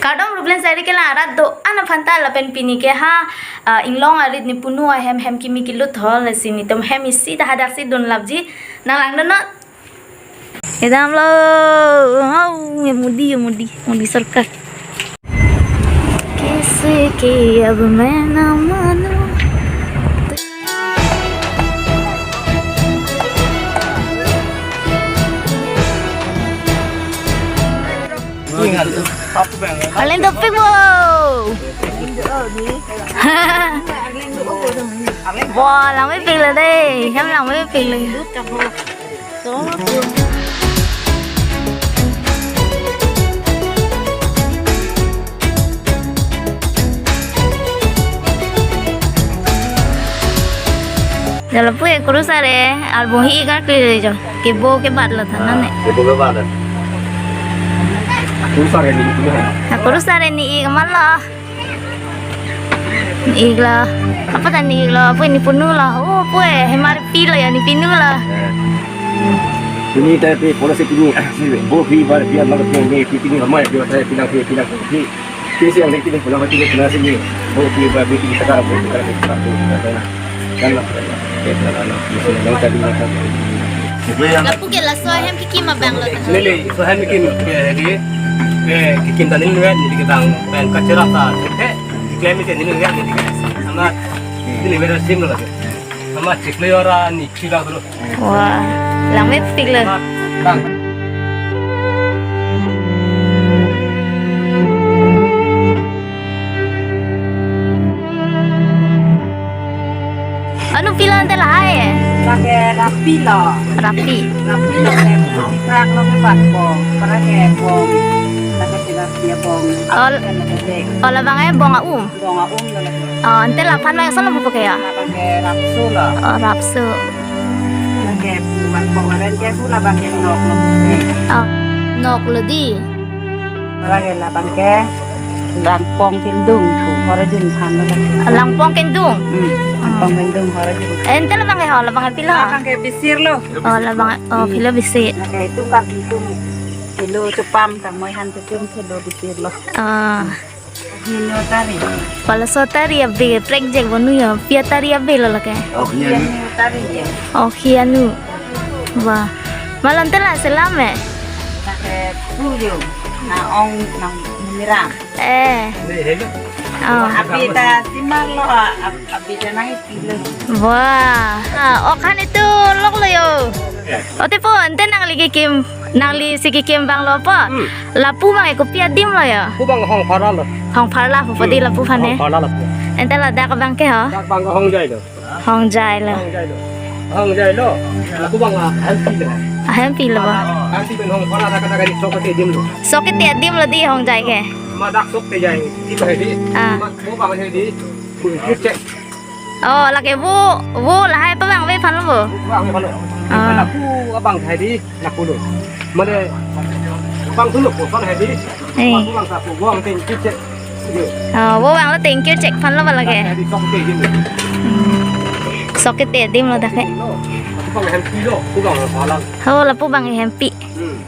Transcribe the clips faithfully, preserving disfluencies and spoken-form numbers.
Kardom Ruplen Sairi kelang arat do-an aphan ta lapen pini ke ha, ah, inglong arit nepunu ahem hem kimi kelut hol si netum hem isi ta hadak si dun lapji nang langdun non. Kedam lo, oh, ye Modi, ye Modi, Modi sarkar. Kaise ke ab main na manu. Kalian topik bo. Bo, langmepik lo dei. Hem langmepik lo. Dalam pui kurusar e, album hi ikar kli jo. Kebo kebat lo thanan e. Kebo kebat lo. Kurusar e ni itu kan. Nah, kurusar e ni ik man lo. Ni ik lo. Apa ta ni ik lo? Pui nepunu lo. Oh, pui hemar pi lo ya nepunu lo. Ini tapi polisi ini. Bo pi bar pi amar pi ini pi ini ramai pi pi pi pi pi. Kisi yang ini pulang hati ini kena sini. Bo pi bar pi ini takar bo takar bo takar. Kan lah. Kita lah. Bisa yang tadi makan. Lapu ke laso hem kikim abang lo ta. Lele, so hem kikim ke di. Ke kikim tadi nungan ni kita bang pen kacera ta. Eh, diklaim ke ni nungan ni. Sama ini beda sim lo. Sama chiklo ora ni chila dulu. Wah, langmepik lo. Bang. Anu pilo ante lahai e? Lake rapi lo. Rapi. Rapi lo ke putih krak lo ke bat bong. Para ke bong. Lake tilapia bong. Ol- Lake dek. Oh, labang e bong aum. Bong aum lo lake. Oh, ante laphan bang son lo pupo ke ya? Labang ke rapsu lo. Oh, rapsu. Lake bat bong aren ke hu labang ke nok lo. Oh, nok lo di. Lake labang ke langpong kendung, pu hore dun than lo lake. Langpong kendung? Hmm. Langpong kendung hore dun. Ante labang ke ho, labang ke pilo? Labang ke bisir lo. Oh, labang, oh, pilo bisir. Lake itu kaki itu. Pilo chepam, tang moi han chepam, pilo bisir lo. Ah. Hino tari. Palaso tari abe, prekjek bonu ya, pia tari abe lo lake. Oh, hino tari ya. Oh, hianu. Wah. Malon tela selam e? Lake puyo, na ong, na miram. Eh. Oh. Abi ta simar lo, ab-, abi ta nang ipilo. Wah. Ah, okan itu lok lo yo. Ote po, ante nangli kekim, nangli si kekim bang lo po. Hmm. Lapu bang e kopi adim lo ya? Pu bang Hongpharla lo. Hongpharla, pu padi lapu aphan e. Hongpharla lapu. Ante ladak bang ke ho? Dak bang Hongjai lo. Hongjai lo. Hongjai lo. Hongjai lo. Lapu bang, ah, hempi lo. Ah, hempi lo ba. Hempi pen Hongpharla dak dak ni sok te adim lo. Sok te adim lo di Hongjai ke. Ma dak sok te jai. Di ba di. Ah. Ma mo bang di. Pu cek. Oh, lake vo, vo lahai pabang ave aphan lo vo. Pabang ave aphan lo. Ah. Lapu abang hai di, lapu lo. Mane, bang tu lo, pon hai di. Eh. Bang tu bang sa, vo bang thank you cek. Oh, vo bang lo thank you cek aphan lo ba lake. Hai di sok te di lo. Hmm. Sok te adim lo dak ke. Lo, lapu bang hempi lo, pu bang Hongpharla. Ho, lapu bang hempi. Hmm.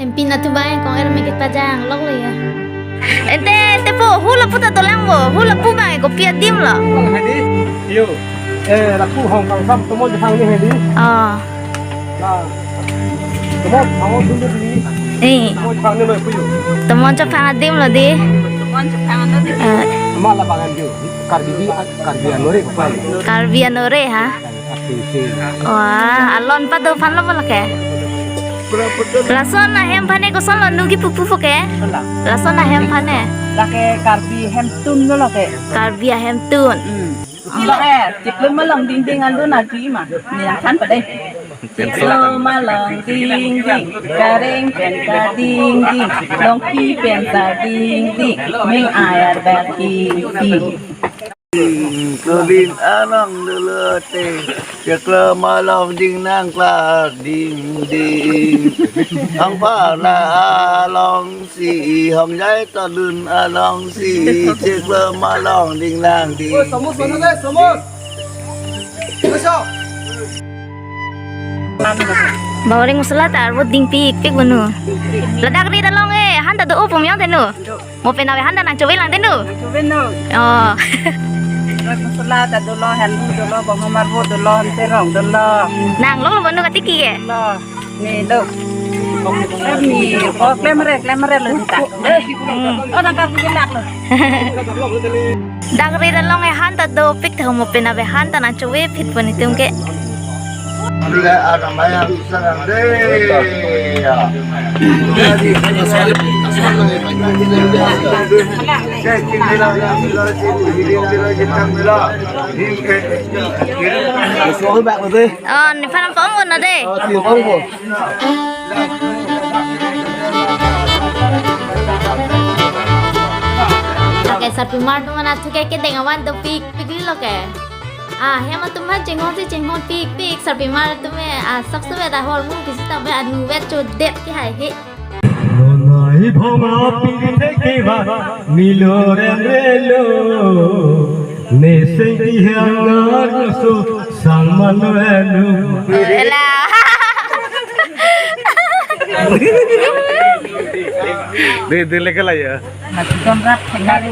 Hempi natu bang kong er me kepajang lok lo ya. Ante, ante po, hu lapu ta dolang vo, hu lapu bang kopi adim lo? Bang hai di, yo. Eh, lapu Hongpharla sam tomon jahang ni hai di. Oh. Nah. Tomon, tomon dulu di. Eh. Tomon jahang ni lo pu yo. Tomon chapang adim lo di. Tomon chapang lo di. Eh. Ma labang an yo. Karbi di, Karbi anore ko pa. Karbi anore ha? Wah, alon pado aphan lo ba lake. Lason ahem aphan e koson lo nu kipu pupo ke? Lason ahem aphan e. Lake Karbi hemtun lo lake. Karbi ahemtun. Hmm. Lake, chiklo malong dingding ando naki ma. Ni yang than pa dei. Chiklo malong dingding, kareng pen kadingding, longki pen kadingding, meng ayar berdingding. Kebin anang lelete, chiklo malong ding nang klar ding ding. Hongpharla along si, Hongjai tadun along si, chiklo malong ding nang ding. Oh, somos, somos, eh, somos. Masuk. Ba orek masala ta arvo dingpikpik bonu. Ladak ri ta long e, han ta do-o pu miyong te nu. Mo pen ave han ta nangchove lang te nu. Chove nu. Oh. Orek masala ta dolo, hanlu dolo, bong homar vo dolo, hanserong dolo. Nang long lo bonu katiki ke. Lo. Ni lo. Em ni, oh, klem re, klem re lo ta. Hmm. Oh, nang karbu gelak lo. Dak ri ta long e, han ta dopik tha, mo pen ave han ta nangchove phit pon itum ke. Dule aramaya sarang de. Ya. Oh, nephan pong ko na de. Lake sarpimar atum aphan athu ke kedeng avan dopikpik lo ke. Ah, hem atum aphan chinghon si chinghonpikpik, sarpimar atum e, ah, sok sube ta hormu kisita be anu vet chodet ke hai he. Nonai bhoma pili theke ba milo rem relo. Neseng ki hangar so sangman enu. Ela. De, de leke la ya. Mati kamrat thengari.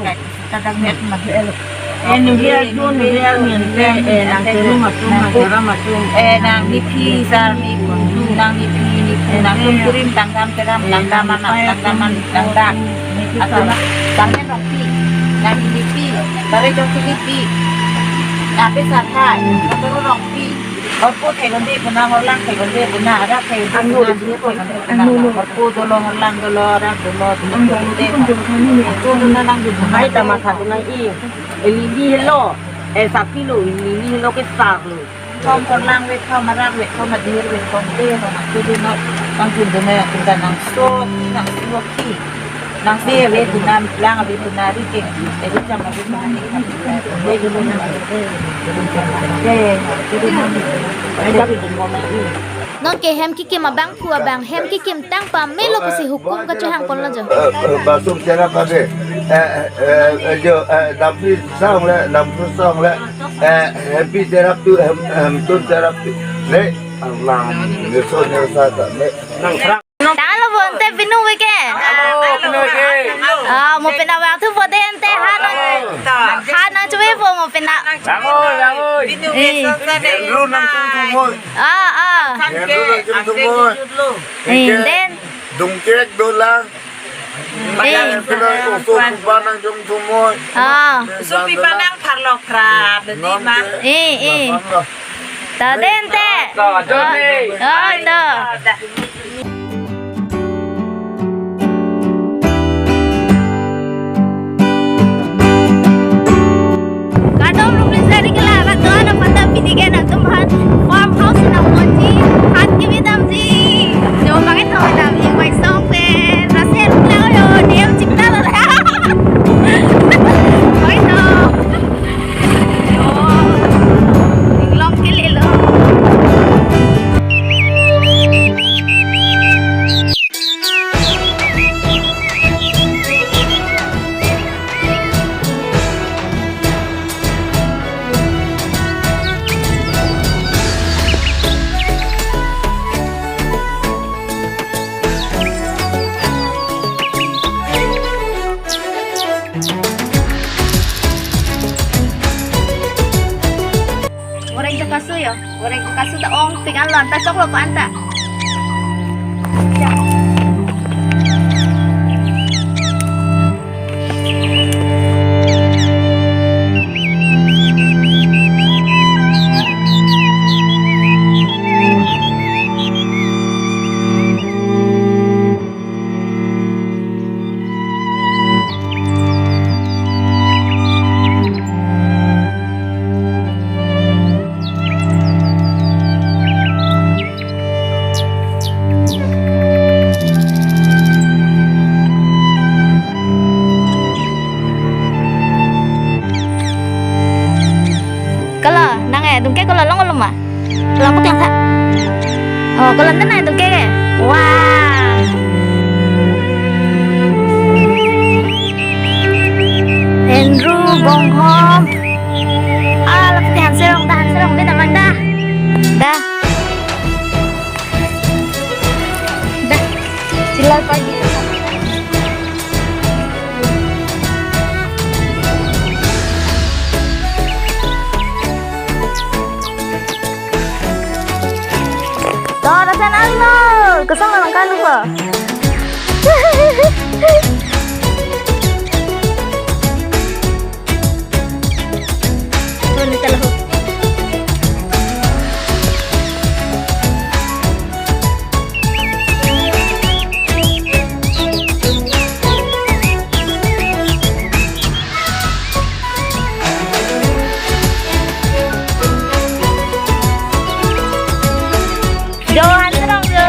Kadang net mati elo. Eh, New Year, New Year, New Year, eh, nang churu matum, nang chara matum, eh, nang nipi sar, nang nipi, nipi, nang tum kurim, tangdam teram, tangdam anak, tangdam anak, tangdam. Atun, tangdam rokpi, nang nipi, bare jong nipi. Nape sarha, atun rokpi. Horpo theklonde puna, horlang theklonde puna, arak theklonde puna, anu, anu, anu. Horpo dolo, horlang dolo, arak dolo, dolo, dolo. Anu, anu, anu. Anu, anu, anu. Hai tama satu nang i. Lili helo, eh, sapi lo, lili helo ke sar lo. Thom horlang ve, thom arak ve, thom adir ve, thom de, thom aku de no, thom jun de no, aku ta nang so, nang so ki. Nang se ave puna, lang ave puna, ri ke, eh, ri cham ave puna, eh, ri cham ave puna, eh, ri cham ave puna. Non ke hem kekim abangphu abang, hem kekim tang pame lo pusi hukum kachehang ponlo jo. Eh, eh, basum cherap ave. Eh, eh, eh, jo, eh, dampi song le, dampi song le. Eh, hempi cherap tu, hem, hemtun cherap tu. Le, lang, nirso nirsa ta, le. Nang serang. Tanglo bo ante pinu ve ke. Tanglo, pinu ve ke. Ah, mo pen ave athu po de ante han. Han nangchove po mo pen a. Langoi, langoi. Pinu ve. Eh. Sansa de. Ru nang tum tum moi. Ah, ah. Sanke. Ru nang tum tum moi. Eh, then. Dungkek dolang. Eh. Langoi, langoi. Oso pipa nang tum tum moi. Ah. Oso pipa nang pharlok phra, bedi ma. Eh, eh. Langoi. Ta den te. Ta, ta, ta. Oh, ta. Kardom rumli sari kela, kardom ana pata pini ke nangtum aphan farmhouse nangponji, han kebi damji. Jo bangin thawi damji, bai song pen, rase rukla yo, dem chikta lo. Bai to. Inglong ke lelo. Goreng jo kasu yo, goreng jo kasu ta ongpik an lo, anta choklo pa anta. Ya. Kolo, nang eh, dungke kolo long kolo ma? Kolo paklang tha. Oh, kolo nang eh, dungke ke? Wah. Andrew Bonghom. Ah, lapu ti hanserong ta, hanserong di namang ta. Ta. Tor asan alo, kosong lang kalu po. Tor ni talaho. Jo, han serong jo.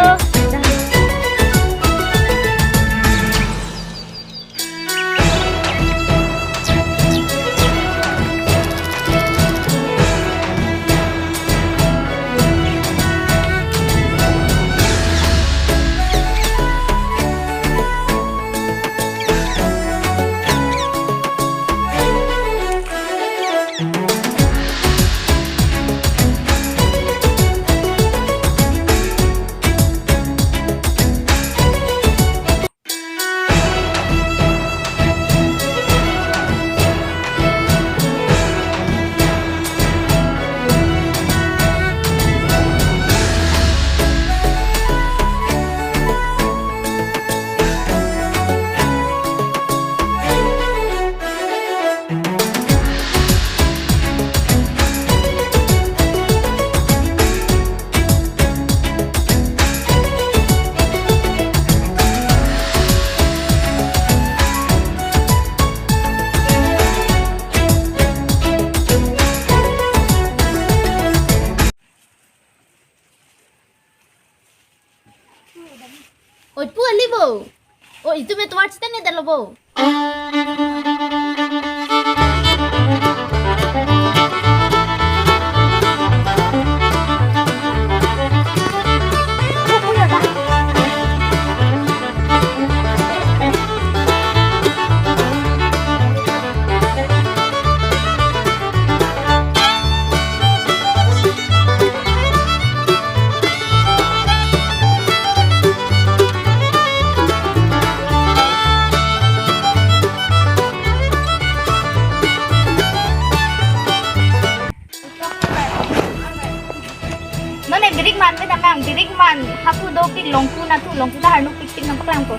Oi, pu ali bo. Oi, itu me tuar cita ne dalo bo. Non e birik man me damang, birik man hapu dopik, longku nangthu, longku ta harnuk pikpik nangpaklangpo.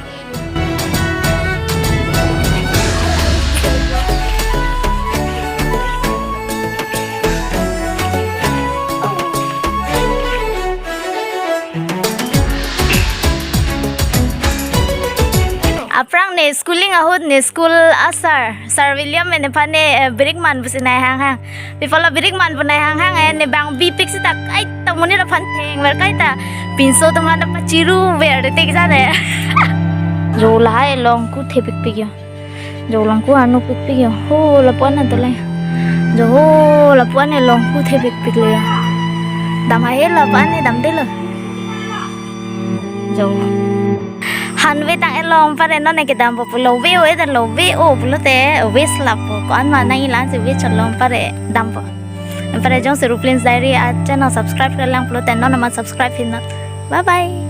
Aphrang ne schooling ahut ne school asar, Sir William me nephan ne, eh, birik man pusi nai hanghang. Pi apotlo birik man pu nai hanghang, eh, ne bang bipik seta kaita monit aphan thengver kaita pinso atum aphan ta pachiruver te kejane. Jo lahai longku thepikpik jo. Jo longku arnu pikpik jo. Ho lapu-an atolang. Jo ho lapu-an longku thepikpik le jo. Dam haihe lapu-an damdelo. Jo. Han ve tang elong pare non ne kedampo pulo ve-o eden lo ve-o pulote ve selapo ko-an ma nangji la-ansi ve chot long pare dampo. Pare jongsi Ruplin's Diary a channel subscribe klemkle lang pulote non amat subscribe phi non. Bye bye.